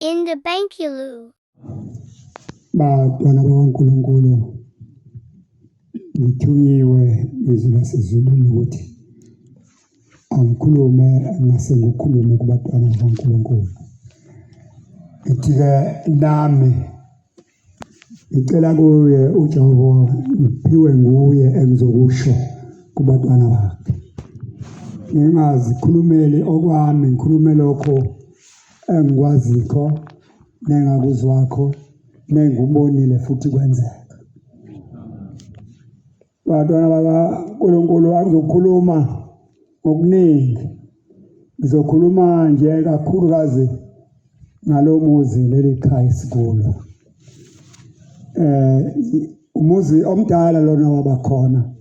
In the Bankulu. Bantwana bakaNkulunkulu, ngithunyiwe izwi lasezulwini ukuthi angikhulume ngase ngikhulume kubantwana bakaNkulunkulu. Ngithi-ke nami ngicela kuye uJehova ngiphiwe nguye engizokusho kubantwana bakhe. Ngingazikhulumeli okwami, ngikhulume lokho engikwazikho nengakuzwakho nengikubonile futhi kwenzeka. Bantwana bakaNkulunkulu, angizokhuluma ngokuningi, ngizokhuluma nje kakhulukazi ngalo muzi leli khaya esikulo. Umuzi omdala lona wabakhona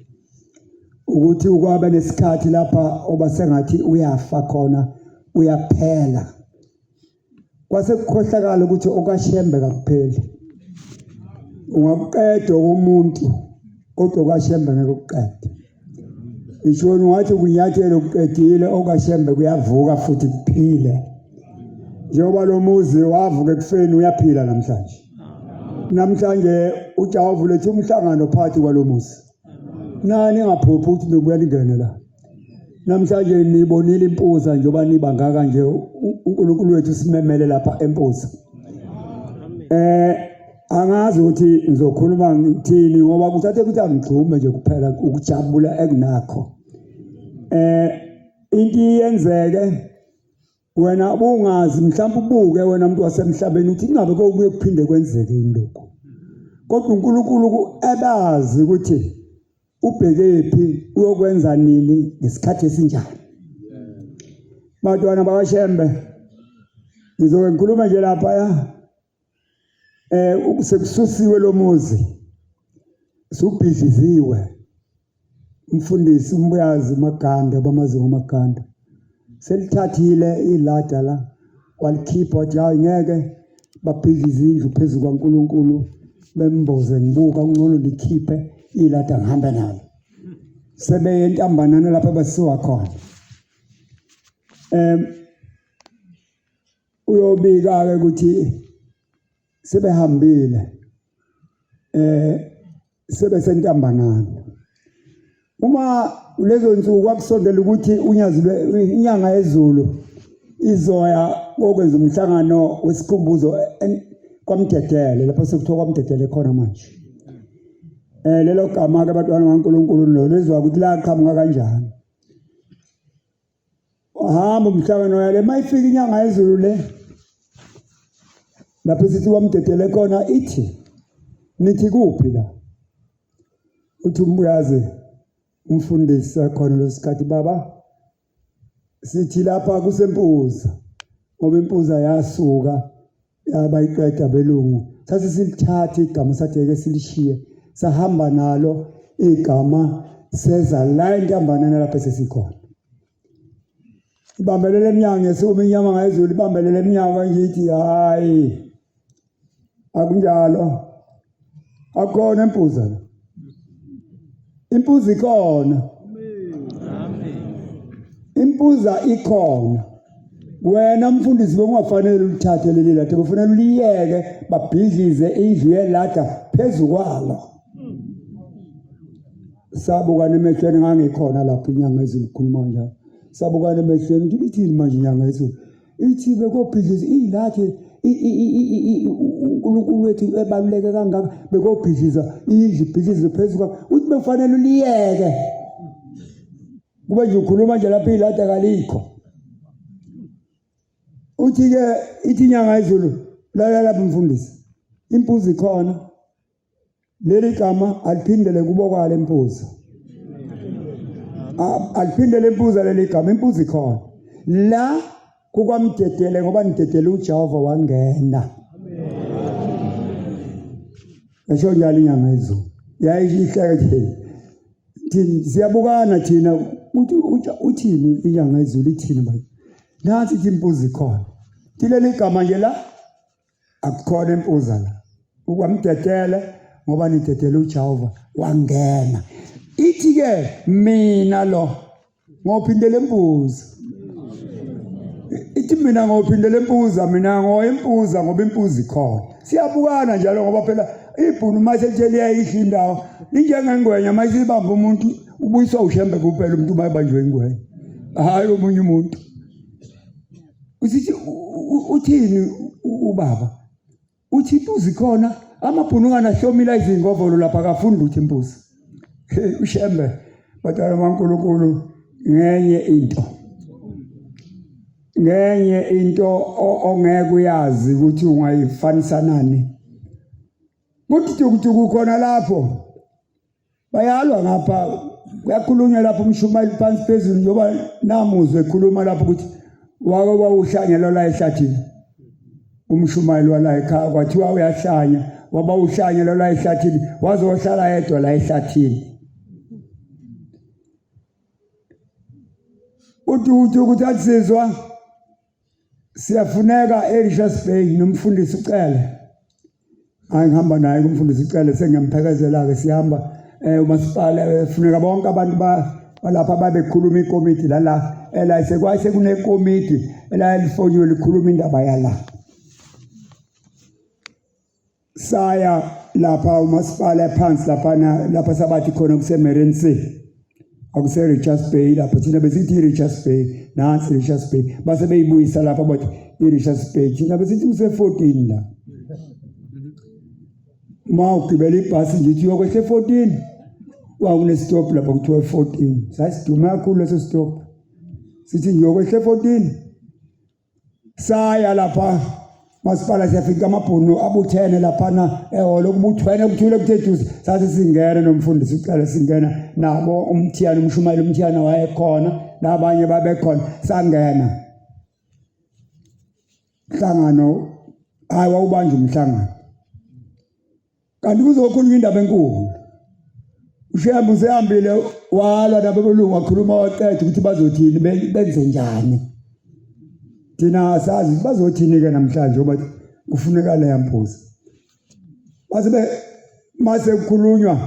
ukuthi ukwaba nesikhathi lapha oba sengathi uyafa khona uyaphela. Kwase kukhohlakala ukuthi okaShembe kakupheli. Ungakuqeda okomuntu kodwa okaShembe ngeke ukuqede. Ngisho ungathi ukunyathela ukuqedile okaShembe kuyavuka futhi kuphile. Njengoba lo muzi wavuka ekufeni uyaphila namhlanje. Namhlanje uJehova ulethe umhlangano phakathi kwalo muzi. Nani ningaphuphi ukuthi nibuya ningene la. Namhlanje nibonile impuza njengoba niba ngaka nje uNkulunkulu wethu simemele lapha empuza. Angazi ukuthi ngizokhuluma ngithini ngoba kuthathe ukuthi angigxume nje kuphela ukujabula enginakho. Into iyenzeke wena ubungazi mhlawumbe ubuke wena umuntu wasemhlabeni ukuthi kungabe kokubuye kuphinde kwenzeke yini lokhu. Kodwa uNkulunkulu ebazi ukuthi ubhekephi uyokwenza nini ngesikhathi esinjani. Bantwana bakaShembe, ngizoke ngikhulume nje lapha ya sekususiwe lo muzi, subhidliziwe. Umfundisi uMbuyazi uMaganda, bamazi ngoMaganda, selithathile ilada la walikhipha, wathi hayi ngeke babhidlize indlu phezu kwaNkulunkulu bemboze ngibuka, kungcono likhiphe ilada ngihambe nalo. Sebeye entambanana lapho abasiwa khona. Uyobika-ke ukuthi sebehambile sebesentambanana. Uma lezo nsuku kwakusondela ukuthi unyazi inyanga yezulu izoya kokwenza umhlangano wesikhumbuzo kwaMdedele, lapho sekuthiwa kwaMdedele khona manje. Lelo gama ke bantwana bakaNkulunkulu lolizwa ukuthi laqhamuka kanjani. Hamba umhlangano yale mayifika inyanga yezulu le lapho sithi kwamdedele khona ithi nithi kuphi la, uthi umbuyazi umfundisi khona lesikhathi baba sithi lapha kusempuza ngoba impuza yasuka abayiqeda belungu, sathi silithatha igama sathi eke silishiye, sahamba nalo igama seza la entambanana lapho sesikhona. Ibambelele emnyango esukuma inyama ngayizulu, ibambelele emnyango ngithi hayi akunjalo, akukhona impuza la, impuza ikhona, impuza ikhona. Wena mfundisi bekungafanele ulithathe leli lada, bekufanele uliyeke babhidlize indlu yelada phezu kwalo. Sabukana emehlweni, ngangikhona lapho inyanga yezulu ikhuluma kanjalo. Sabukana emehlweni, ngithi ithini manje inyanga yezulu? Ithi bekobhidliza ilathi uNkulunkulu wethu ebaluleke kangaka, bekobhidliza indlu ibhidlize phezu kwakho, uthi bekufanele uliyeke. Kube nje ukhuluma nje lapha ilada kalikho. Uthi ke ithi inyanga yezulu lala lapha mfundisi, impuzi ikhona, leli gama aliphindele kubo kwale mpuzi, aliphindele impuza leli gama, impuzi ikhona la kukwamdedele ngoba nidedele uJehova wangena. Esho njalo inyanga yezulu yayihleke nje. Thina siyabukana thina uthi uthini inyanga yezulu ithini manje, nansi ithi impuzi ikhona, tileli gama nje la akukhona impuza la ukwamdedele ngoba nidedele uJehova wangena. Ithi ke mina lo ngophindele impuzi. Ithi mina ngophindela empuza, mina ngoyimpuza ngoba impuza ikhona. Siyabukana njalo ngoba phela ibhunu uma selithe liyayidla indawo linjengengwenya, uma isibamba umuntu ubuyiswa uShembe kuphela umuntu uma ebanjwe ingwenya, hhayi omunye umuntu. Usithi uthini ubaba? Uthi impuzi khona, amabhunukana ahlomile ayizingovolo lapha, akafundi ukuthi impuzi. Hey, uShembe batala baNkulunkulu ngenye into, ngenye into ongeke uyazi ukuthi ungayifanisa nani. Kuthi tukutuku khona lapho bayalwa ngapha, kuyakhulunywa lapho umshumayeli phansi phezulu, njengoba namuzwe ekhuluma lapho ukuthi wake wawuhlanyelwa la ehlathini umshumayeli wala ekhaya, kwathiwa uyahlanya, waba uhlanyelwa la ehlathini, waze wahlala yedwa la ehlathini. Uthi uthi ukuthi athizwa siyafuneka eRichards Bay nomfundisi uCele. Hayi, ngihamba naye kumfundisi uCele, sengiyamphekezela-ke, sihamba umasipala funeka bonke abantu balapha babekhuluma ikomiti lala ela sekwase kunekomiti elalifoniwe likhuluma indaba yala. Saya lapha umasipala phansi laphana lapha sabathi khona kuse-Merense, akuse-Richards Bay lapha, thina besithi i-Richards Bay, nansi i-Richards Bay, base beyibuyisa lapha bathi i-Richards Bay, thina besithi kuse-14 la. Ma ugibela ibhasi nje ithi uyokwehla e-14, kwakunesitophu lapha kuthiwa e-14, sasidume kakhulu leso stop, sithi ngiyokwehla e-14. Saya lapha masipala, siyafika amabhunu abuthene laphana ehholo, kubuthwene kuthule kuthe duze. Sathi singena nomfundisi ucela, singena nabo umthiyana, umshumayeli umthiyana wayekhona nabanye babekhona, sangena mhlangano. Hayi, wawubanja umhlangano kanti kuzokhulunywa indaba enkulu. UShembe usehambile walwa nabelungu, wakhuluma waqeda ukuthi bazothini, benze njani. Thina asazi bazothini-ke namhlanje ngoba kufuneka leya mpuzi. Base mase kukhulunywa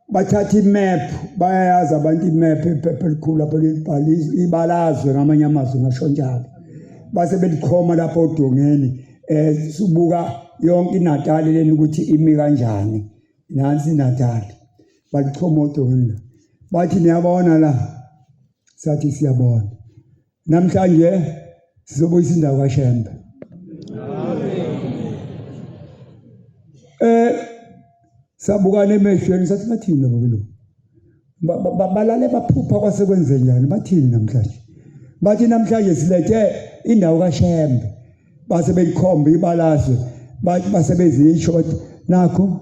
bathatha imap, bayayazi abantu imap, iphepha elikhulu lapho lelibhala ibalazwe ngamanye amazwi ngasho njalo, base belichoma lapho odongeni. Sibuka yonke iNatali leni ukuthi imi kanjani, nansi iNatali, balichoma odongeni, bathi niyabona la, sathi siyabona. Namhlanje sizobuyisa indawo kaShembe. Sabukana emehlweni sathi bathini labo belungu, balale baphupha kwasekwenze njani, bathini namhlanje? Bathi namhlanje silethe indawo kaShembe. Base beyikhomba ibalazwe, bathi base bezisho bathi nakho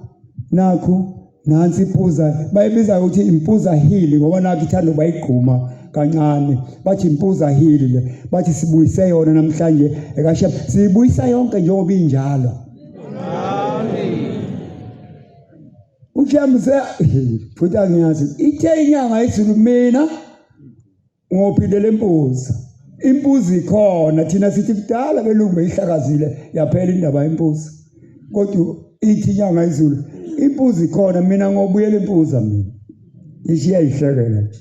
nakho nansi impuza, bayibiza ukuthi impuza hili ngoba nakho ithanda ukuba igquma kancane, bathi impuza hili le, bathi sibuyise yona namhlanje ekaShembe, siyibuyisa yonke njengoba injalo. Amen. UShembe futhi angiyazi ithe inyanga izulu, mina ngophindela empuza, impuzi ikhona. Thina sithi kudala belungu beyihlakazile yaphela indaba yempuzi, kodwa ithi inyanga izulu impuzi ikhona, mina ngobuyela impuza, mina ishiya ihlekela nje.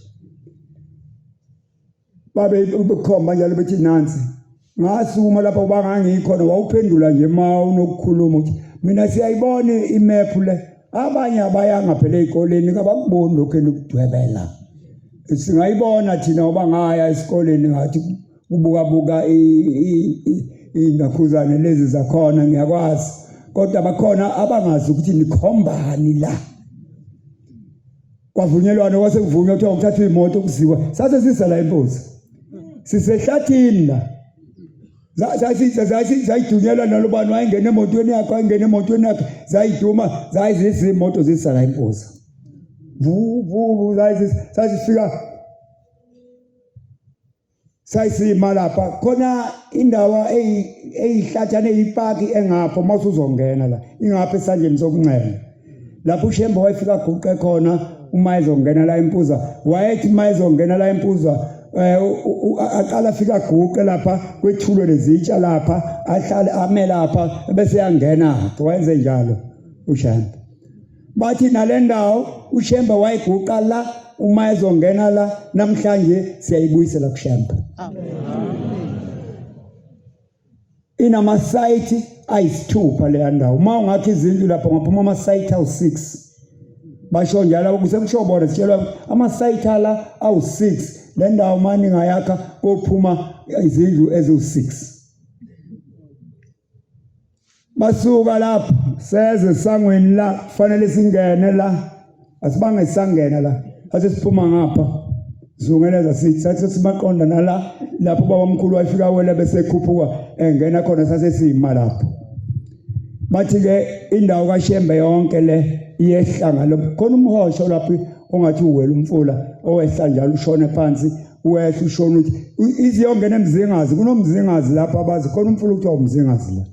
Babe bekhomba njalo bethi nansi. Ngasukuma lapho kuba ngangikhona, wawuphendula nje ma unokukhuluma ukuthi mina siyayibona imephu le, abanye abayanga phela ey'koleni kabakuboni lokhu enikudwebela, singayibona thina ngoba ngaya esikoleni ngathi kubukabuka iy'nakhuzane lezi zakhona ngiyakwazi, kodwa bakhona abangazi ukuthi nikhombani la. Kwavunyelwana, kwase kuvunywa kuthiwa kuthathwa imoto kuziwa, sase sisala impuzi sisehlathini la, zayidunyelwa nalobani wayengena emotweni yakhe, wayengena emotweni yakhe, zayiduma zayizisa imoto zisala impuzi vu vu, zayizisa, sasifika sayisima lapha khona indawo eyihlathana eyipaki engapho, uma usuzongena la ingapha esandleni sokunxele lapho uShembe wayefika aguqe khona uma ezongena la empuza. Wayethi uma ezongena la empuza aqala afika aguqe lapha kwethulwe lezitsha lapha, ahlale ame lapha bese yangena. Wayenze njalo uShembe. Bathi nale ndawo uShembe wayiguqa la uma ezongena la, namhlanje siyayibuyisela kuShembe. Amen. Inamasayithi ayisithupha leya ndawo. Uma ungakha izindlu lapho ngaphuma amasayithi awu-6. Basho njalo kusekusho bona sitshelwa amasayithi ala awu-6. Le ndawo uma ningayakha kophuma izindlu eziwu-6. Basuka lapho seze esangweni la kufanele singene la asibange sisangena la ase siphuma ngapha zungeleza sithi sathi simaqonda nala lapho baba mkhulu wayefika wela bese ekhuphuka engena khona sase sima lapho bathi ke indawo kaShembe yonke le iyehla ngalo khona umhosho lapho ongathi uwela umfula owehla njalo ushone phansi wehla ushona uthi iziyongena emzingazi kunomzingazi lapho abazi khona umfula kuthiwa umzingazi la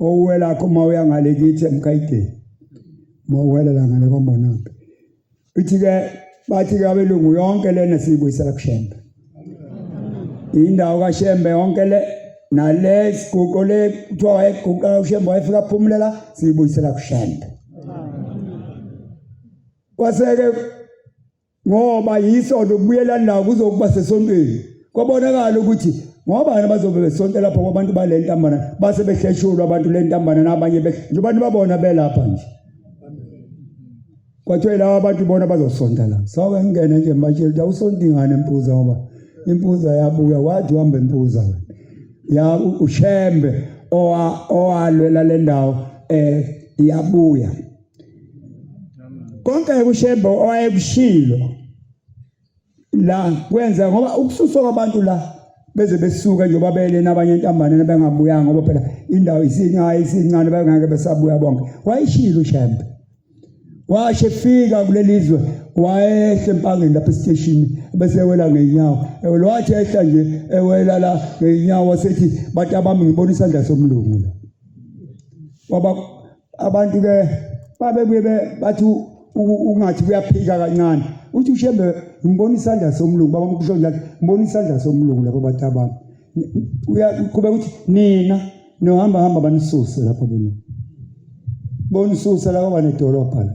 owelakho uma uya ngale kithi emkhayideni uma uwela la ngale kwambonaphi ithi-ke bathi-ke abelungu yonke lena siyibuyisela kushembe indawo kashembe yonke le nale siguqo le kuthiwa wayeguqa ushembe wayefika aphumulela siyibuyisela kushembe kwaseke ngoba yisonto kubuyela ndawo kuzokuba sesontweni kwabonakala ukuthi ngoba yena bazobe besonta lapho kwabantu bale ntambana base behleshulwa abantu le ntambana nabanye njengoba nibabona belapha nje kwathiwa laba abantu bona bazosonta la soke ngingene nje mbatshela ukuthi awusonti ngane impuza ngoba impuza yabuya wathi uhamba impuza ya ushembe owalwela le ndawo eh iyabuya konke kushembe owayekushilo la kwenza ngoba ukususwa kwabantu la beze besuka njengoba bele nabanye entambane bengabuyanga ngoba phela indawo isincane isincane bengeke besabuya bonke wayishilo uShembe washe fika kuleli zwe wayehle empangeni lapha esiteshini bese ewela ngenyawo ewela wathi ehla nje ewela la ngenyawo wasethi bantu abami ngibona isandla somlungu la waba abantu ke babebuye bathi ungathi kuyaphika kancane uthi ushembe ngibona isandla somlungu baba mkusho njalo ngibona isandla somlungu lapho bathi abami uyaqhubeka ukuthi nina nohamba hamba banisuse lapho benu bonisusa lapho banedolobha la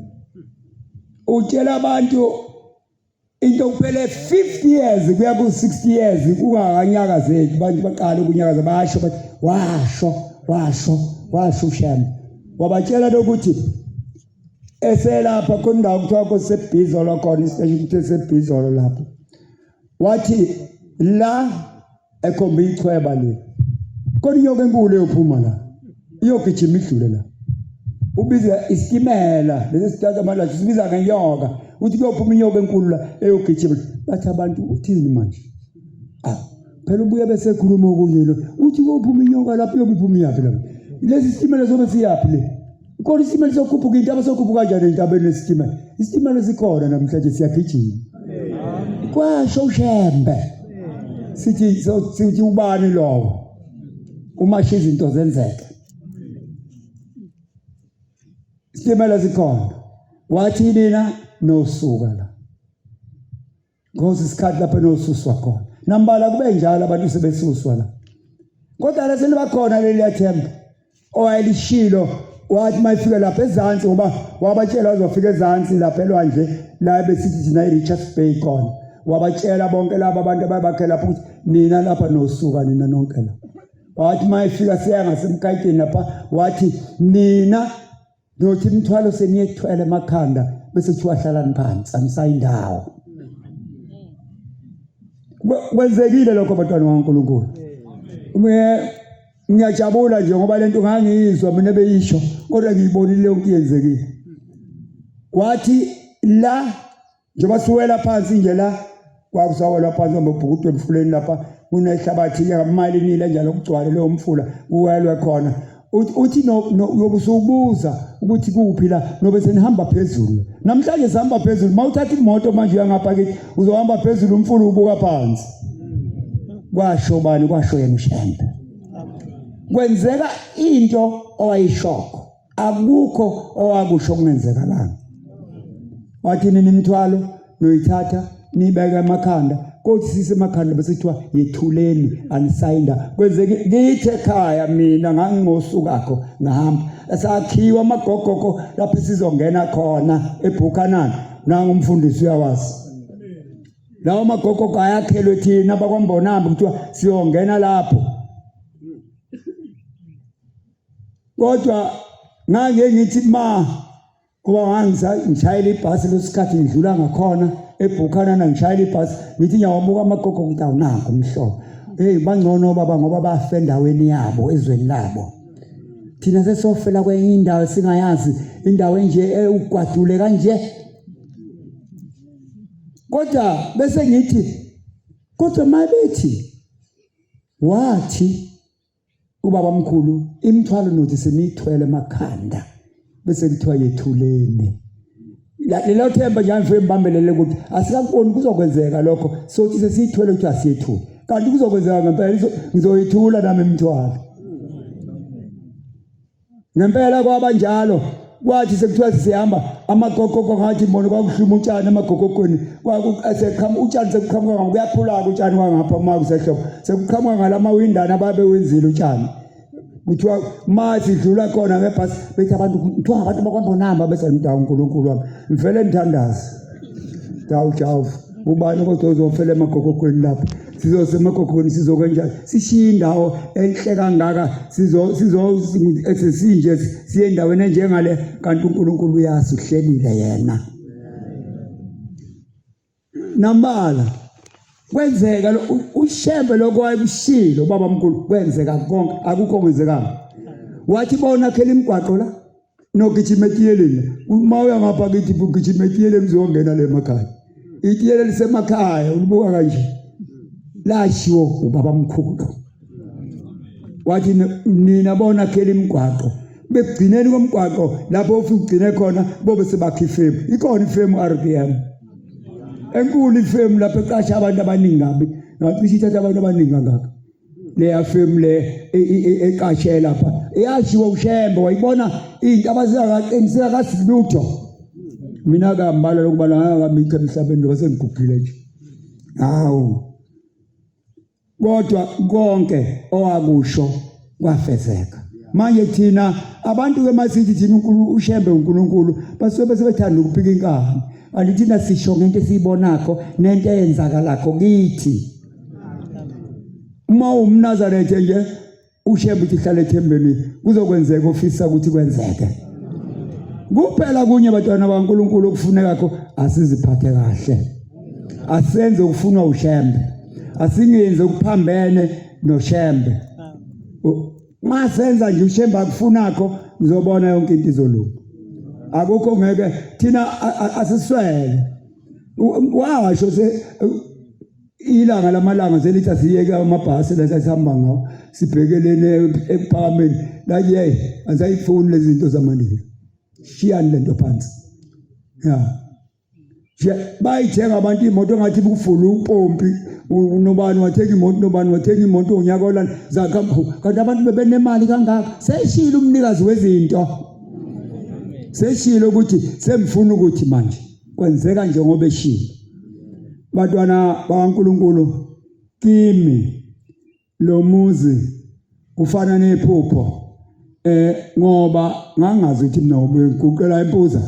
utshela abantu into kuphele 50 years kuya ku 60 years kungakanyakazeki abantu baqala ukunyakaza basho bathi washo washo washo uShembe wabatshela lokuthi eselapha khona indawo kuthiwa kusebhizolo khona isiteshi kuthiwa sebhizolo lapho wathi la ekhomba ichweba le khona inyoka enkulu eyophuma la iyogijima idlule la ubiza isitimela lesi sithatha amalahle sibiza ngenyoka uthi kuyophuma inyoka enkulu la eyogijima bathi abantu uthini manje ah phela ubuye bese ekhuluma okunye lo uthi kuyophuma inyoka lapho iyobe iphuma iyaphi lapho lesi sitimela sobe siyaphi le Kodwa isitimela sokhuphuka intaba sokhuphuka kanjani entabeni lesitimela? Isitimela sikhona namhlanje siyagijima. Kwasho uShembe. Sithi sithi ubani lowo? Uma izinto zenzeka. Isitimela sikhona. Wathi nina nosuka la. Ngoba isikhathi lapho enosuswa khona. Nambala kube njalo abantu sebesuswa la. Kodwa la selibakhona leli yathemba owayelishilo wathi mayifika lapha ezansi ngoba wabatshela wazofika ezansi lapha elwandle la besithi thina i-Richards Bay khona wabatshela bonke laba abantu ababakhe lapho ukuthi nina lapha nosuka nina nonke la wathi mayifika seya ngasemkayiteni lapha wathi nina Nothi imithwalo seniyethwele emakhanda bese kuthiwa hlalani phansi anisayi ndawo. Kwenzekile lokho bantwana kaNkulunkulu. Ngiyajabula nje ngoba lento ngangiyizwa mina beyisho kodwa ngiyibonile yonke yenzekile. Wathi la njengoba siwela phansi nje la kwakusawelwa phansi ngobhukudo emfuleni lapha kunehlabathi ngamali nile njalo kugcwale leyo mfula kuwelwe khona uthi uyobe usubuza ukuthi kuphi la nobe senihamba phezulu namhlanje sihamba phezulu uma uthatha imoto manje uyangapha kithi uzohamba phezulu umfula ubuka phansi kwasho bani kwasho yena ushembe kwenzeka into owayishoko akukho owakusho kungenzekalanga wathi nini imithwalo noyithatha nibeke emakhanda kothi sisemakhanda bese kuthiwa yethuleni anisayinda kwenzeke kithi ekhaya mina ngangingosukakho ngahamba esakhiwa amagogoko lapho sizongena khona eBuchanan nangu umfundisi uyawazi lawo magogogo ayakhelwe thina bakwambonambi kuthiwa siyongena lapho. Kodwa ngake ngithi ma ngoba ngishayela ibhasi lesikhathi ngidlula ngakhona eBuchanan, ngishayela ibhasi, ngithi ngiyawabuka amagogo, ukuthi awunanko umhlobo. Hey, bangcono baba ngoba bafe endaweni yabo, ezweni labo. Thina sesofela kwenye indawo singayazi, indawo enje ewugwadule kanje. Kodwa bese ngithi, kodwa mabethi wathi ubaba mkhulu, imithwalo nothi seniyithwele emakhanda, bese kuthiwa yethuleni. Lelo themba nje angifike ngibambelele ukuthi asikakuboni kuzokwenzeka lokho, sothi sesiyithwele ukuthi asiyethule, kanti kuzokwenzeka ngempela, ngizoyithula nami imithwalo. Ngempela kwaba njalo. Kwathi sekuthiwa sihamba amagogoko, ngathi mbona kwakuhluma utshani emagogogweni, kwakuseqhamuka utshani, sekuqhamuka kuyakhula-ke utshani kwangapha uma kusehlobo, sekuqhamuka ngalamawindana ababewenzile utshani. Kuthiwa ma sidlula khona ngebhasi, bethi abantu, kuthiwa abantu bakwaMbonamba, bese ngidawu uNkulunkulu wami, ngivele ngithandaze, dawu jawu, ubani kodwa uzofela emagogogweni lapha? Sizose emagogogweni, sizokwenjani sishiye indawo enhle kangaka, sizo sizo esesinje siye endaweni enjengale? Kanti uNkulunkulu uyazi, uhlelile yena. Nambala kwenzeka uShembe lokho wayekushilo baba mkhulu, kwenzeka konke, akukho kwenzekanga. Wathi bona khela imigwaqo la, nogijima etiyeleni, uma uya ngapha kithi ugijima etiyeleni uzongena le emakhaya, itiyele lisemakhaya ulibuka kanje. Lashiwo ubaba mkhulu, wathi nina bona khela imigwaqo, bekugcineni komgwaqo lapho ufike ugcine khona bobe sebakha ifemu. Ikhona ifemu RPM enkulu, ifemu lapho eqasha abantu abaningi kabi, ngacishe ithatha abantu abaningi kangaka. Leya femu le eqashe lapha eyashiwo uShembe, wayibona into abasingakaqiniseka kasilutho. Mina kambala lokubala ngakabikho emhlabeni ngoba sengigugile nje, hawu, kodwa konke owakusho kwafezeka. Manje thina abantu ke masithi thina uNkulunkulu uShembe uNkulunkulu, basuke bese bethanda ukuphika inkani, kanti thina sisho ngento esiyibonakho nento eyenzakalakho kithi. Uma umNazaretha nje, uShembe uthi hlala ethembeni, kuzokwenzeka ofisa ukuthi kwenzeke. Kuphela kunye, bantwana baNkulunkulu, okufunekakho asiziphathe kahle, asenze okufunwa uShembe, asingenzi okuphambene noShembe. Masenza nje uShembe akufunakho, ngizobona yonke into izolunga, akukho ngeke thina asiswele. Washo se ilanga lamalanga selithi asiyeke amabhasi la sasihamba ngawo, sibhekelene ekuphakameni la. Ye, asayifuni lezi zinto zamandiya, shiyani lento phansi. Ya, bayithenga abantu imoto ngathi bukufula upompi, unobani wathenga imoto, unobani wathenga imoto unyaka olana zakha, kanti abantu bebenemali kangaka. Seshilo umnikazi wezinto, seshilo ukuthi semfuna ukuthi manje kwenzeka njengoba eshilo. Bantwana bakaNkulunkulu, kimi lo muzi ufana nephupho, ngoba ngangazi ukuthi mina ubuye ngiguqela impuza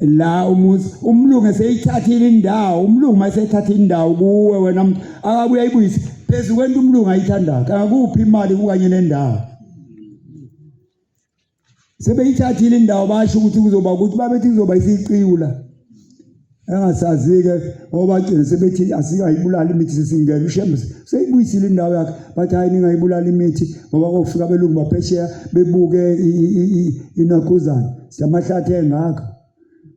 la umuzi. Umlungu eseyithathile indawo, umlungu mayeseyithatha indawo kuwe wena muntu, akabuye ayibuyise phezu kwento umlungu ayithandayo, akakuphi imali kukanye nendawo. Sebeyithathile indawo, basho ukuthi kuzoba ukuthi babethi kuzoba isiqiwu la engasazi-ke, ngoba gcina sebethi asingayibulali imithi, sesingena uShembe seyibuyisile indawo yakhe, bathi hhayi, ningayibulali imithi ngoba kofika abelungu baphesheya bebuke inakuzana siyamahlathi engaka,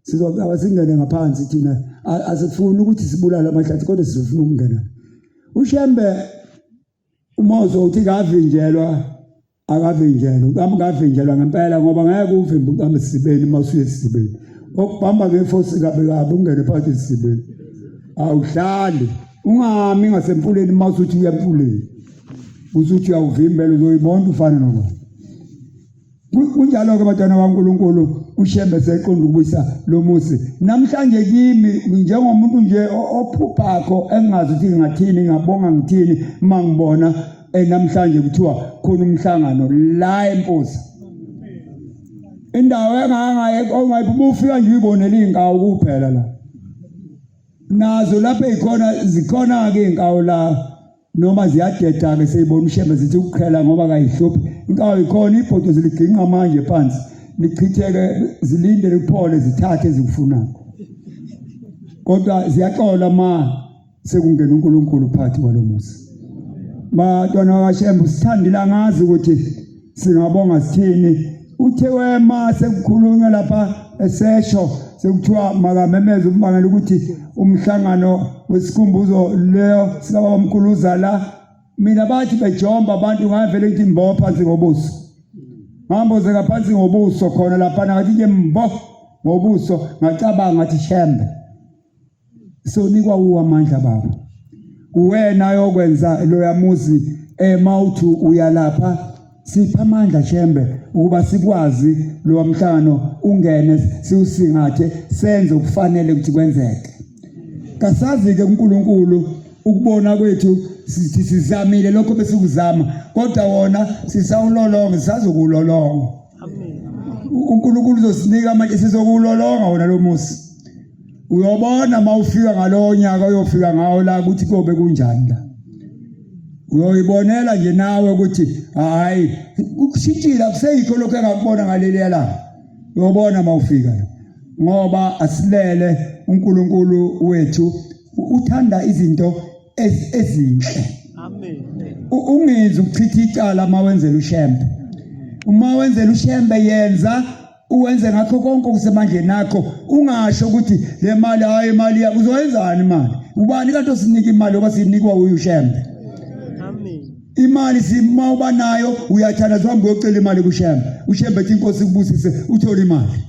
sizoqaba singene ngaphansi. Thina asifuni ukuthi sibulale amahlathi, kodwa sizofuna ukungena. UShembe uma uzothi kavinjelwa, akavinjelwa, uqhamuka avinjelwa ngempela, ngoba ngeke uvimbe uqhamuka esizibeni. Uma usuye esizibeni okubamba ngefosi kabi kabi, ungene phakathi esizibeni, awuhlali, ungami ngasemfuleni. Uma usuthi uya emfuleni, usuthi uyawuvimbela, uzoyibona ufana nobani. Kunjalo-ke, bantwana baNkulunkulu, uShembe seqonda ukubuyisa lo muzi namhlanje. Kimi njengomuntu nje ophuphakho engingazi ukuthi ngingathini, ngingabonga ngithini uma ngibona namhlanje kuthiwa khona umhlangano la eMpuza, indawo engangaye ongayiphi, ufika nje uyibonele iy'nkawu kuphela la, nazo lapho ey'khona zikhona-ke iy'nkawu la. Noma ziyadeda-ke seyibona uShembe zithi ukuqhela ngoba kayihluphi inkawu ikhona ibhodo ziliginqa manje phansi lichitheke zilinde liphole zithathe ezikufunayo kodwa ziyaxola ma sekungena uNkulunkulu phakathi kwalo muzi. Bantwana bakaShembe usithandile angazi ukuthi singabonga sithini. Uthe wema sekukhulunywa lapha esesho sekuthiwa makamemeze ukubangela ukuthi umhlangano wesikhumbuzo leyo sikababamkhulu la mina bathi bejomba abantu ngavele ngithi mbo phansi ngobuso ngambozeka phansi ngobuso khona lapha ngathi nje mbo ngobuso ngacabanga ngathi shembe sonikwa uwo amandla baba uwena yokwenza loya muzi ema uthi uyalapha sipha amandla shembe ukuba sikwazi lowa mhlangano ungene siwusingathe senze okufanele ukuthi kwenzeke kasazi ke uNkulunkulu ukubona kwethu sithi sizamile lokho besikuzama kodwa wona sisawulolonga sisazokulolonga uNkulunkulu uzosinika amandla sizokulolonga wona lo musi uyobona uma ufika ngalowo nyaka uyofika ngawo la ukuthi kobe kunjani la uyoyibonela nje nawe ukuthi hayi kushintshile akuseyikho lokho engakubona ngaleliya langa uyobona uma ufika la ngoba asilele uNkulunkulu wethu uthanda izinto ezinhle amen ungenzi ukuchitha icala uma wenzela uShembe uma wenzela uShembe yenza uwenze ngakho konke okusemandleni akho ungasho ukuthi le mali hayi imali ya uzoyenzani imali ubani kanti osinika imali ngoba siyinikwa uyu Shembe amen imali sima uba nayo uyathanda uhambe uyocela imali kuShembe uShembe ethi inkosi ikubusise uthole imali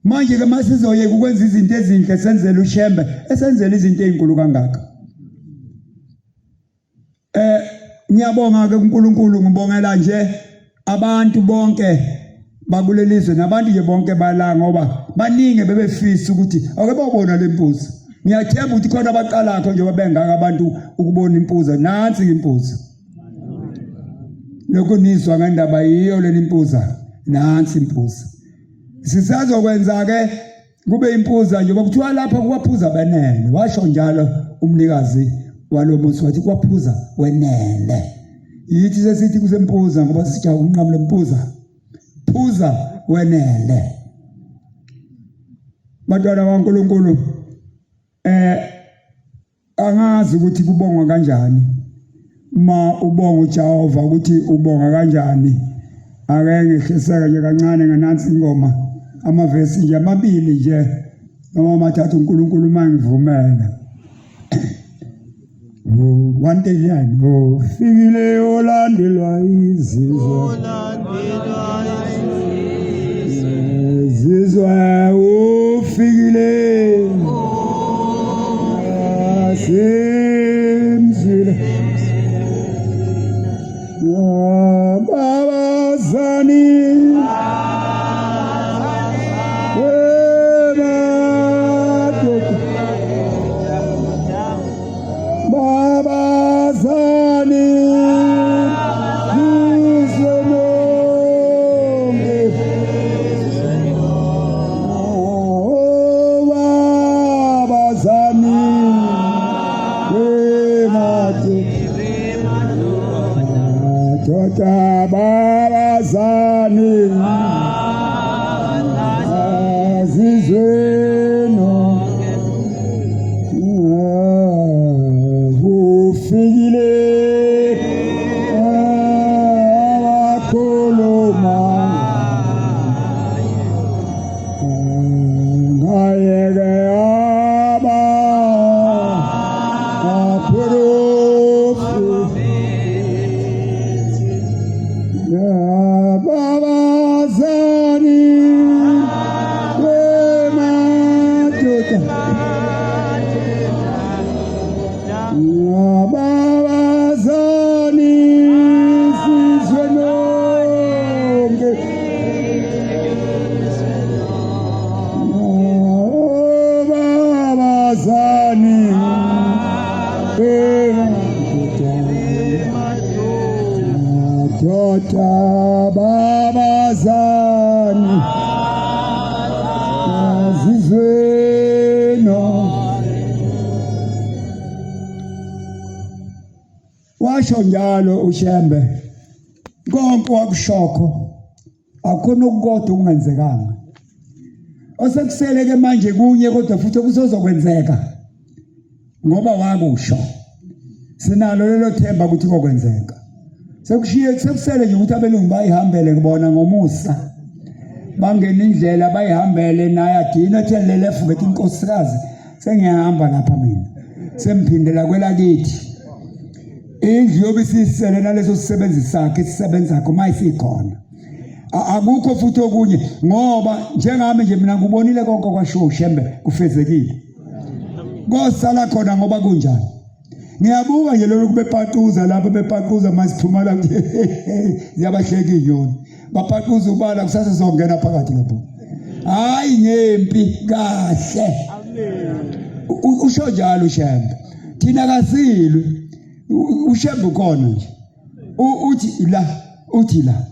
manje ke masizoyeka ukwenza izinto ezinhle senzele uShembe esenzele izinto ezinkulu kangaka Eh ngiyabonga ke kuNkulunkulu ngibongela nje abantu bonke bakulelizwe nabantu nje bonke bala ngoba baningi bebefisa ukuthi ake babona lempuzi. Ngiyathemba ukuthi khona abaqalakho njengoba bengaka abantu ukubona impuza nansi impuza. Lokhu nizwa ngendaba yiyo leli impuza nansi impuza. Sisazokwenza ke kube impuza nje kuthiwa lapha kwaphuza benene washo njalo umnikazi walomuzi wathi kwaphuza wenene yithi sesithi kusempuza ngoba sijaka unqamula empuza phuza wenele bantwana kaNkuluNkulu eh Angazi ukuthi kubongwa kanjani uma ubonga uJehova ukuthi ubonga kanjani. Ake ngehliseke nje kancane nganansi ingoma amavesi nje amabili nje noma amathathu uNkulunkulu uma ngivumela. Oh, 139 oh fikile olandelwa izizwe olandelwa izizwe zizwe ufikile Simzile Babazani Babazani Izwe lonke Oh babazani Madoda babazani Azizweno Ufikile abakhuluma ngayeke aba aphorofi babazani wemadoda babazani sizwe nonke babazani madoda babazani azizweno Washo njalo uShembe konke wakushokho akukhona okukodwa okungenzekanga. Osekusele ke manje kunye kodwa futhi okusozokwenzeka ngoba wakusho. Sinalo lelo themba ukuthi kokwenzeka. Sekushiye sekusele nje ukuthi abelungu bayihambele kubona ngomusa. Bangena indlela bayihambele naye agcina ethelele futhi inkosikazi sengiyahamba lapha mina. Semphindela kwelakithi. Indlu yobe isisele naleso sisebenzi sakhe esisebenzakho uma isikhona. Akukho futhi okunye ngoba njengami nje mina ngubonile konke kwashiwo uShembe kufezekile. Kosala khona ngoba kunjani. Ngiyabuka nje lokhu bepaquza lapho bepaquza masiphuma la ziyabahleka inyoni. Bapaquza ubala kusasa sizongena phakathi lapho. Hayi ngempi kahle. Usho njalo uShembe. Thina kasilwi. UShembe ukhona nje. Uthi la, uthi la.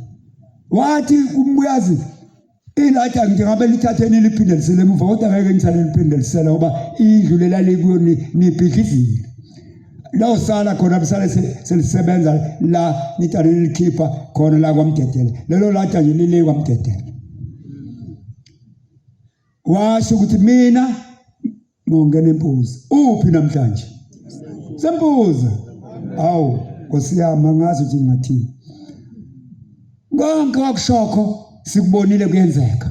Wathi kumbuyazi Ilathi ngithi ngabe lithatheni liphinde lisele emuva kodwa ngeke ngisale liphinde lisele ngoba indlu lelalikuyo nibhidlizile. Lawusala khona bisale selisebenza la nitane likhipha khona la kwaMdedele. Lelo lada nje lile kwaMdedele. Washo ukuthi mina ngongena empuza. Uphi namhlanje? Sempuza. Hawu Nkosi yami angazi ukuthi ngingathini. Konke wakushokho sikubonile kuyenzeka.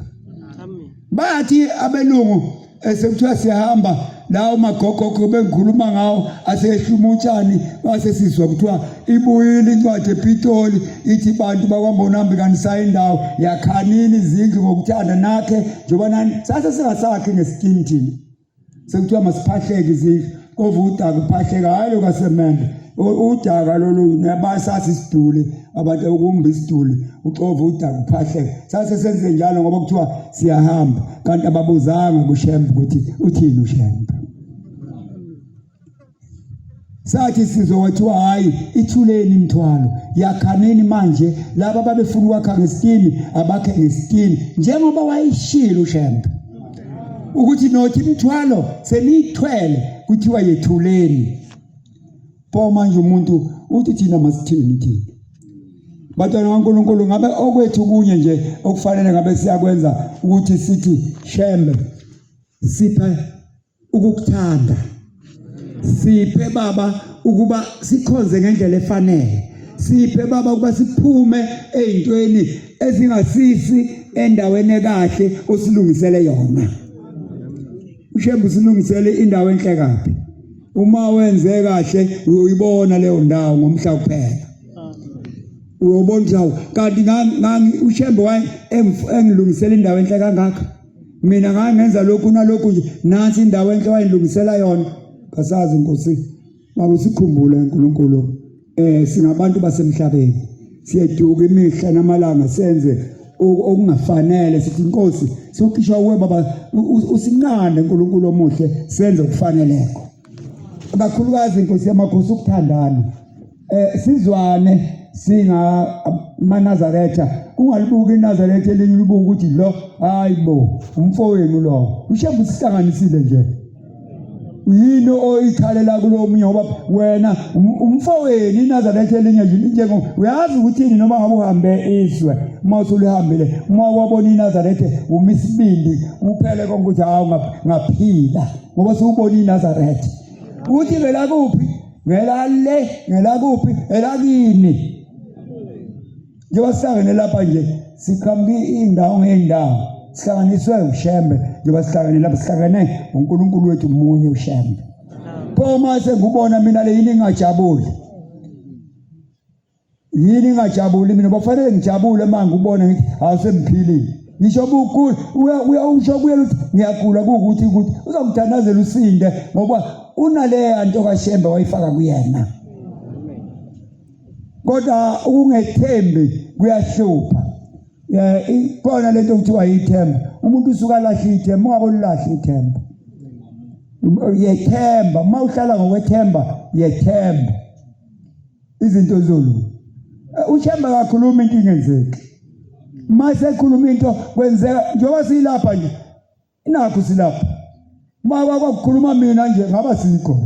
Bathi abelungu esekuthiwa siyahamba lawo magogogo bengikhuluma ngawo asehluma utshani base sizwa kuthiwa ibuyile incwadi ePitoli ithi bantu bakwaMbonambi kanisayi indawo yakhanini izindlu ngokuthanda nakhe njengoba nani sase singasakhi ngesitini thina sekuthiwa masiphahleke izindlu kova udaka uphahleka hhayi lokasemende udaka lolu nabasasi isiduli abantu ukumba isiduli uxova udaka uphahleka sase senze njalo ngoba kuthiwa siyahamba kanti ababuzanga kuShembe ukuthi uthini uShembe. Sathi sizwe kwathiwa hhayi ithuleni imithwalo yakhaneni manje laba ababefuna ukwakha ngesitini abakhe ngesitini njengoba wayishilo uShembe ukuthi nothi imithwalo seniyithwele kuthiwa yethuleni. Pho manje umuntu uthi thina masithini thina bantwana kaNkulunkulu ngabe okwethu kunye nje okufanele ngabe siyakwenza ukuthi sithi Shembe siphe ukukuthanda siphe baba ukuba sikhonze ngendlela efanele siphe baba ukuba siphume ezintweni ezingasisi endaweni ekahle osilungisele yona. UShembe usilungisele indawo enhle kabi. Uma wenze kahle uyoyibona leyo ndawo ngomhla kuphela. Uyobona ukuthi hawu kanti ngangi uShembe waye engilungisela indawo enhle kangaka. Mina ngangenza lokhu nalokhu nje nansi indawo enhle wayengilungisela yona. Kasazi Nkosi. Makusikhumbule uNkulunkulu singabantu basemhlabeni. Siyeduka imihla namalanga senze okungafanele sithi inkosi sokhishwa uwe baba usinqande uNkulunkulu omuhle senze okufaneleko kakhulukazi inkosi yamakhosi ukuthandana sizwane singa manazaretha ungalibuki iNazaretha elinye ulibuka ukuthi lo hayi bo umfowenu lo uShembe usihlanganisile nje yini oyikhalela kulo munye ngoba wena umfowenu iNazaretha elinye nje njengo uyazi ukuthi noma ngabe uhambe izwe uma usulihambile uma wabona iNazaretha uma isibindi kuphele konke ukuthi hawu ngaphila ngoba siwubona iNazaretha uthi ngelakuphi ngelale ngelakuphi elakini Njengoba sihlangene lapha nje siqhamuka iy'ndawo ngey'ndawo sihlanganiswe uShembe njengoba sihlangene lapha sihlangene uNkulunkulu wethu munye uShembe. Pho uma sengubona mina le yini ngingajabuli? Yini ngingajabuli mina bafanele ngijabule uma ngikubona ngithi hawu sengiphilile. Ngisho bukhulu uyawusho kuyena ukuthi ngiyagula kuwukuthi ukuthi uzomthandazela usinde ngoba unaleya nto kaShembe wayifaka kuyena. Kodwa ukungethembi kuyahlupha. Ikhona lento okuthiwa yithemba. Umuntu usuka alahle ithemba, ungabolilahla ithemba. Yethemba, uma uhlala ngokwethemba, yethemba. Izinto zizolunga. UShembe akakhuluma into ingenzeki. Uma sekhuluma into kwenzeka njengoba silapha nje Nakho silapha. Uma kwakukhuluma mina nje ngaba sikho.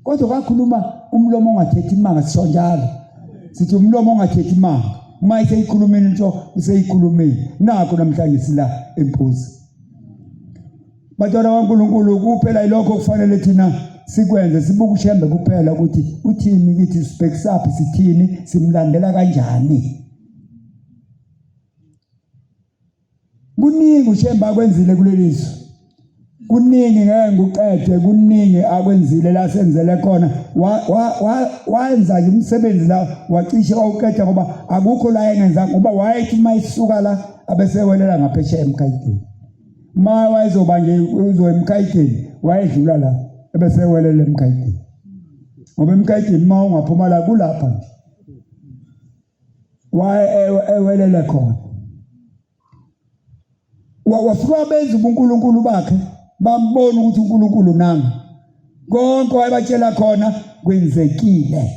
Kodwa kwakhuluma umlomo ongathethi imanga, sisho njalo sithi umlomo ongathethi imanga, uma eseyikhulumile into useyikhulumile. Nakho namhlanje sila empuzi. Bantwana kaNkulunkulu, kuphela yilokho okufanele thina sikwenze, sibuke uShembe kuphela ukuthi uthini kithi, sibhekisaphi, sithini, simlandela kanjani. Kuningi uShembe akwenzile kuleli zwe, kuningi, ngeke ngikuqede, kuningi akwenzile la senzele khona. Wayenza nje umsebenzi la wacishe wawuqeda, ngoba akukho la engenza, ngoba wayethi uma isuka la abesewelela ngaphesheya emkhayideni. Uma wayezoba nje uzoya emkhayideni, wayedlula la ebesewelela emkhayideni, ngoba emkhayideni uma ungaphuma la kulapha nje waye ewelele khona. Wafika wabenza ubuNkulunkulu bakhe, bambona ukuthi uNkulunkulu nami, konke wayebatshela khona kwenzekile.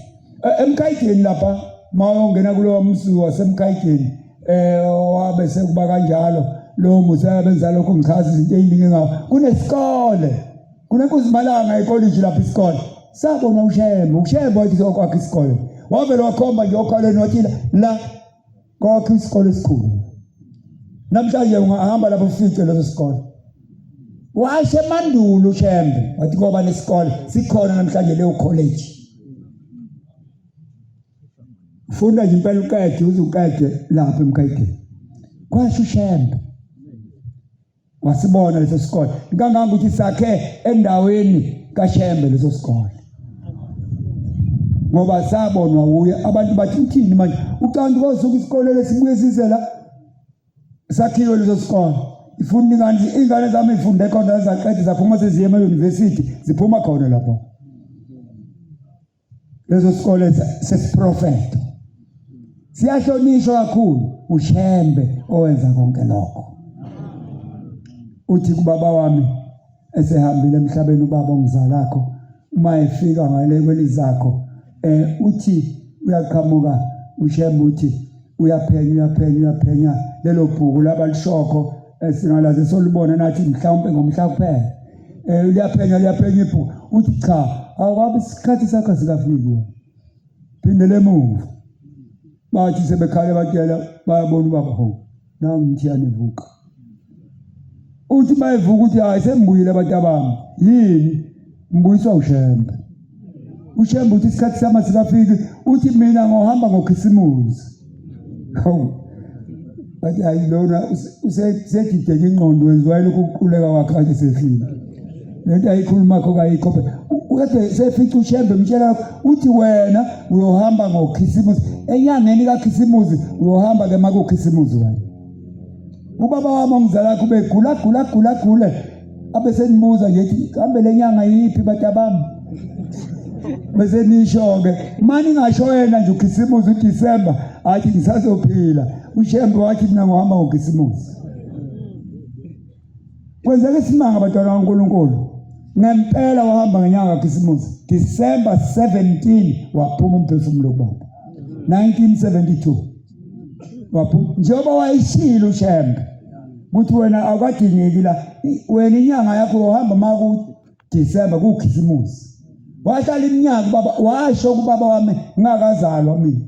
Emkhayideni lapha, mawungena kulowa mzi wasemkhayideni, wabe sekuba kanjalo lowo muzi abenza lokho. Ngichaza izinto ey'ningi ngawo. Kunesikole, kunenkuzimalanga ekolishi lapha, isikole sabona uShembe. UShembe wathi kwakho isikole, wavele wakhomba nje okhalweni, wathi la kwakho isikole esikhulu. Namhlanje ungahamba lapho ufice leso sikole. Washo emandulo uShembe wathi koba nesikole, sikhona namhlanje leyo college. Funda nje impela uqede, uze uqede lapha emkhayideni. Kwasho uShembe, wasibona leso sikole, kangangokuthi sakhe endaweni kaShembe leso sikole, ngoba sabonwa wuye. Abantu bathi uthini manje ucanti kosuka isikole lesibuye size la sakhiwe leso sikole. Ifunda ingane, ingane zami ifunde khona, zaqeda zaphuma, seziye ema-university, ziphuma khona lapho. Leso sikole sesiprofetho siyahlonishwa kakhulu. UShembe owenza konke lokho. Uthi kubaba wami esehambile emhlabeni, ubaba ongizalakho, uma efika ngale kwelizakho, uthi uyaqhamuka uShembe, uthi uyaphenya, uyaphenya, uyaphenya lelo bhuku labalishokho esingalazi solubona nathi mhlawumbe ngomhla kuphela. Liyaphenya, liyaphenya ibhuku, uthi cha, awukabi, isikhathi sakho sikafiki, wena phindele emuva. Bathi sebekhale batshela, bayabona ubaba, ho, nangu uMthiyane evuka. Uthi bayivuka, uthi hayi, sengibuyile abantu abami. Yini ngibuyiswa uShembe? UShembe uthi isikhathi sami sikafiki, uthi mina ngohamba ngoKhisimusi. Hawu, bathi hayi, lona usedideke ingqondo, wenziwa lokhu ukuquleka kwakhe kade sefile, lento ayikhuluma kho kayikho. Kade sefica uShembe mtshela, uthi wena uyohamba ngoKhisimusi, enyangeni kaKhisimusi uyohamba ke makuKhisimusi wena. Ubaba wami ongizala wakho ubegula gula gula gule, abe senibuza nje ethi kambe le nyanga yiphi batabami, bese nisho-ke mani ngasho yena nje uKhisimusi uDisemba, athi ngisazophila. UShembe wathi mina ngohamba ngoKhisimusi. Kwenzeka isimanga, abantwana kaNkulunkulu, ngempela wahamba ngenyanga kaKhisimusi, December 17, waphuma umphefumulo kubaba 1972. Waphuma njengoba wayishilo uShembe ukuthi wena awukadingeki la, wena inyanga yakho uhamba maku December kuKhisimusi. Wahlala iminyaka ubaba, washo kubaba wami ngingakazalwa mina,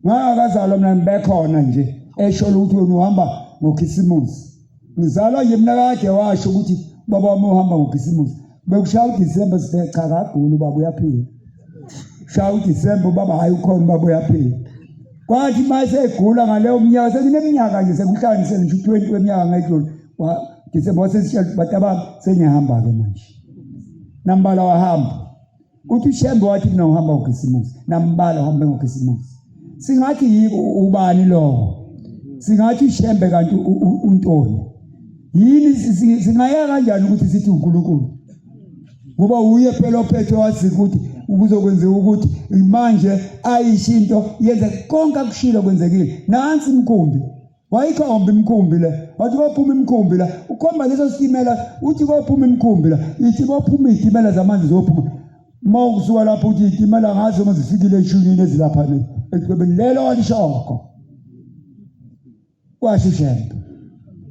ngingakazalwa mina ngibekhona nje, esho ukuthi wena uhamba ngoKhisimusi. Ngizalwa nje mina kade washo ukuthi ubaba wami uhamba ngoKhisimusi. Bekushaya uDisemba, sithe cha, kagula ubaba, uyaphila. Shaya uDisemba, ubaba hayi, ukhona ubaba, uyaphila. Kwathi uma esegula ngaleyo minyaka, sekuneminyaka nje sekuhlanganise ngisho u-20 weminyaka ngedlule, Disemba wasesitshela ukuthi batabami sengiyahamba-ke manje. Nambala wahamba. Uthi uShembe wathi mina uhamba ngoKhisimusi, nambala uhambe ngoKhisimusi. Singathi yiko ubani lowo? Singathi uShembe kanti untoni? Yini singaya kanjani ukuthi sithi uNkulunkulu? Ngoba uye phela ophethe, wazi ukuthi kuzokwenziwa ukuthi manje ayisho into yenze, konke akushilo kwenzekile. Nansi imikhumbi, wayikhomba imikhumbi le, wathi kophuma imikhumbi la, ukhomba leso sitimela, uthi kophuma imikhumbi la, ithi kophuma izitimela zamanzi zophuma. Uma ukusuka lapho uthi izitimela ngazo uma zifikile eshunini ezilapha le echwebeni lelo walishoko, kwasho uShembe.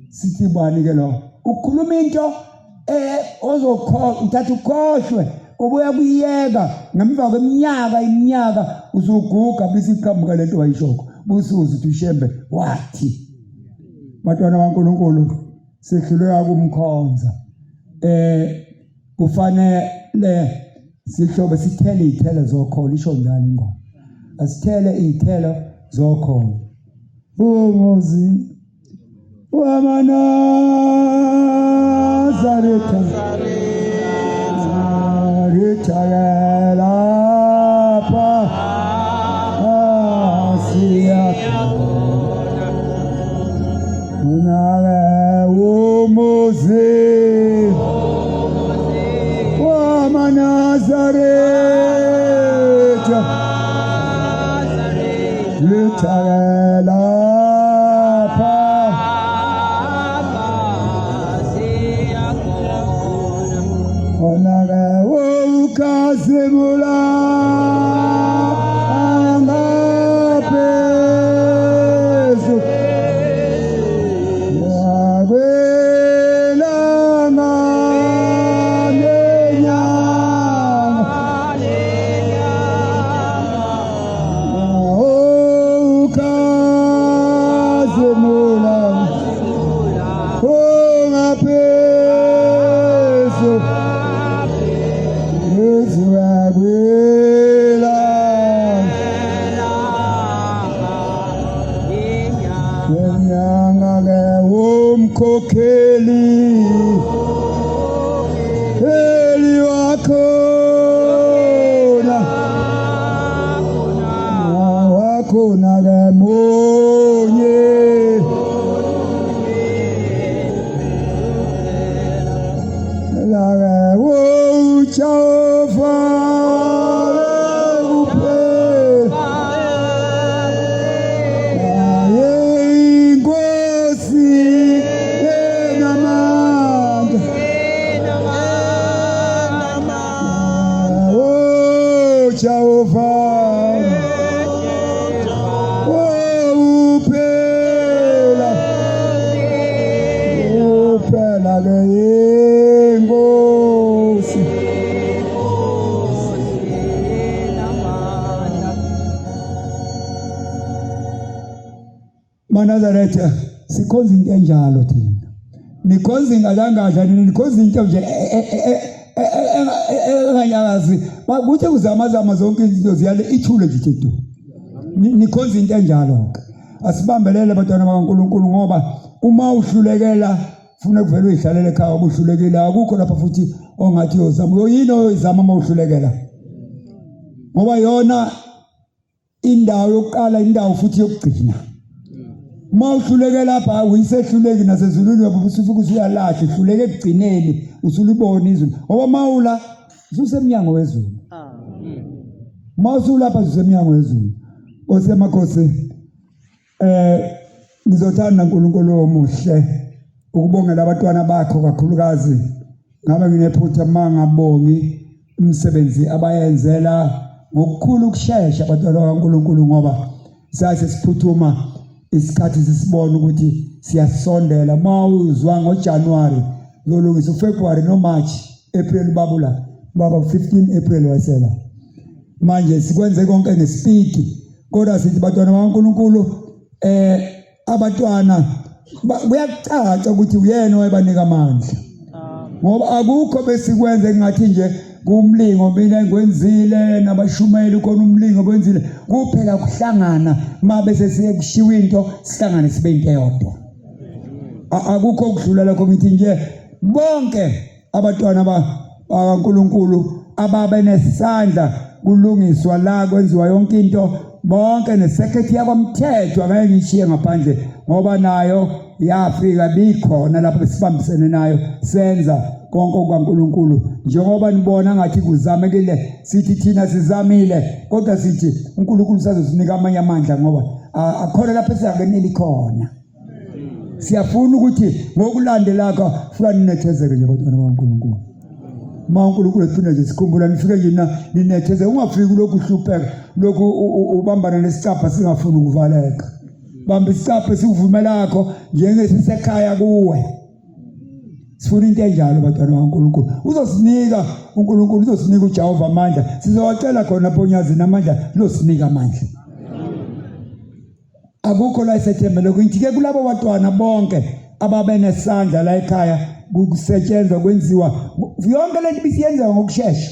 Sithi bani ke lo ukhuluma into ozokho uthatha ukhohlwe? Ubuya kuyeka ngemva kweminyaka iminyaka usuguga bese iqhamuka lento wayishoko. Busuze uthi uShembe wathi. Bantwana baNkulunkulu sihluleka kumkhonza. Eh kufanele sihlobe sithele iy'thelo zokholo isho njalo ingoma. Asithele iy'thelo zokholo. Umuzi wamaNazaretha Nazaretha lapha siyakhona unake umuzi wamaNazaretha Lithake lapha Onake ukhazimula ngaphezu Yakwelanga nenyanga Ukhazimula ungaphezu Izwakwila Yenyanga ke umkhokheli Eli wakhona wakhona ke munye lake uJehova kuphela naye inkosi enamandla Oh Jehova Oh uphela uphela ke inkosi MaNazaretha sikhonza into enjalo thina. Nikhonza ingalangadla nina nikhonza into nje enganyakazi. Kuthe kuzamazama zonke izinto ziyale ithule nje du. Nikhonza into enjalo ke. Asibambelele bantwana bakaNkulunkulu ngoba uma uhlulekela funa kuvele uyihlalele ekhaya ubuhlulekile akukho lapha futhi ongathi uyozama uyoyini oyoyizama uma uhlulekela ngoba yona indawo yokuqala indawo futhi yokugcina uma uhluleke lapha uyisehluleki nasezulwini uyobe usufika usuyalahla uhluleke ekugcineni usulibona izulu ngoba uma ula ususemnyango wezulu uma usulapha ususemnyango wezulu nkosi yamakhosi eh ngizothanda uNkulunkulu omuhle ukubongela abantwana bakho kakhulukazi ngabe nginephutha uma ngabongi imisebenzi abayenzela ngokukhulu ukushesha abantwana bakaNkulunkulu ngoba sase siphuthuma isikhathi sisibona ukuthi siyasondela uma uzwa ngoJanuary lolungisa uFebruary noMarch April babula baba 15 April wayesela manje sikwenze konke ngesipidi kodwa sithi bantwana bakaNkulunkulu eh abantwana kuyacaca ukuthi uyena owayebanika amandla ngoba akukho besikwenze ngathi nje kumlingo mina ngikwenzile nabashumayeli khona umlingo kwenzile kuphela kuhlangana uma bese siye kushiwa into sihlangane sibe into eyodwa akukho okudlula lokho ngithi nje bonke abantwana bakaNkulunkulu ababe nesandla kulungiswa la kwenziwa yonke into bonke nesekhethi yakwamthetho angeke ngiyishiye ngaphandle ngoba nayo yafika bikhona lapho besibambisene nayo senza konke okukaNkulunkulu njengoba nibona ngathi kuzamekile sithi thina sizamile kodwa sithi uNkulunkulu usazosinika amanye amandla ngoba akhona lapho esingakeneli khona siyafuna ukuthi ngokulandelakho funa ninethezeke nje bantwana bakaNkulunkulu uma uNkulunkulu efuna nje sikhumbula nifike nje na ninethezeke ungafiki lokhu uhlupheka lokhu ubambana nesicabha singafuni ukuvaleka bamba isicabha esikuvumelakho njengesisekhaya kuwe sifuna into enjalo bantwana bakaNkulunkulu uzosinika uNkulunkulu uzosinika uJehova amandla. Sizowacela khona phonyazi amandla, losinika amandla. Akukho la esethembele kuthi ke kulabo bantwana bonke ababenesandla la ekhaya kusetshenzwa kwenziwa yonke lento ibisiyenzeka ngokushesha.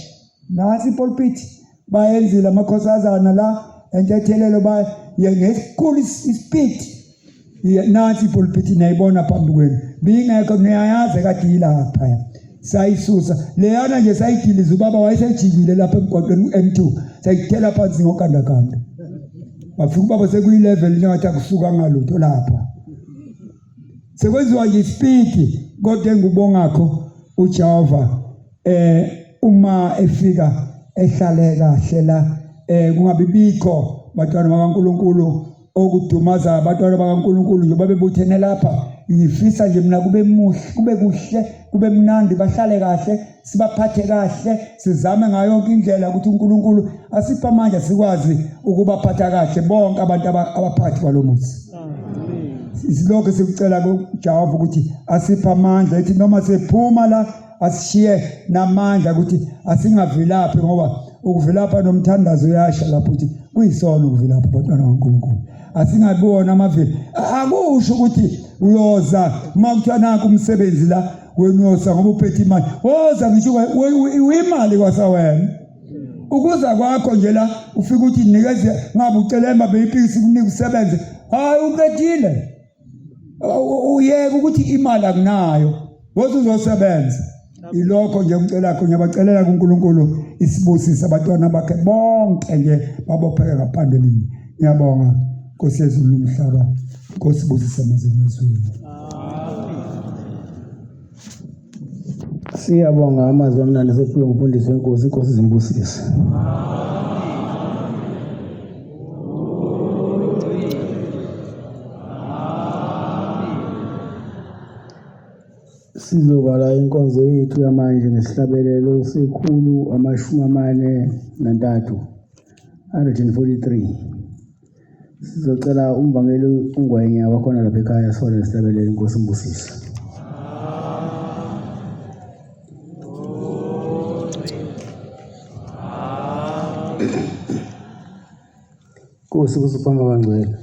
Nasi ipulpit bayenzile amakhosazana la entethelelo ba ngesikhulu ispeed. Nansi ipulpit niyayibona phambi kwenu, bingekho niyayazi kade ilapha, sayisusa leyana nje, sayidiliza. Ubaba wayesejikile lapha emgwaqweni u-M2, sayithela phansi ngogandaganda. Wafika ubaba sekuyi-level njengathi akusuka ngalutho lapha, sekwenziwa nje isipidi. Kodwa engubongakho uJehova uma efika ehlale kahle la, kungabi bikho bantwana bakaNkuluNkulu okudumaza abantwana bakaNkuluNkulu nje babebuthene lapha. Ngifisa nje mina kube muhle, kube kuhle, kube mnandi, bahlale kahle, sibaphathe kahle, sizame ngayo yonke indlela ukuthi uNkulunkulu asiphe amandla sikwazi ukubaphatha kahle bonke abantu abaphathi kwalomuzi. Silokhu sikucela kuJehova ukuthi asiphe amandla, ethi noma sephuma la asishiye namandla ukuthi asingavilaphi, ngoba ukuvilapha nomthandazo uyasha lapho ukuthi kuyisono ukuvilapha bantwana kaNkulunkulu. Asingabona amavila. Akusho ukuthi uyoza uma kuthiwa nanku umsebenzi la, wena uyoza ngoba uphethe imali. Woza ngisho uyimali kwasawena. Ukuza kwakho nje la ufika uthi nikeze, ngabe ucelema beyipikisi kunika usebenze, hayi uqedile. Uyeke ukuthi imali akunayo, woze uzosebenza. Ilokho nje ngicela khona, ngiyabacelela kuNkulunkulu isibusise abantwana bakhe bonke nje babopheke ngaphandle linye. Ngiyabonga Nkosi yezulu nomhlaba, Nkosi busise amazwi ezweni. Siyabonga amazwi amnandi sefike umfundisi wenkosi, inkosi zimbusise. Sizovala inkonzo yethu yamanje ngesihlabelelo sekhulu 43, 143. Sizocela umvangeli uNgwenya wakhona lapha ekhaya sifane nesihlabelelo, inkosi imbusise. Nkosi kusuphamba kangcwele.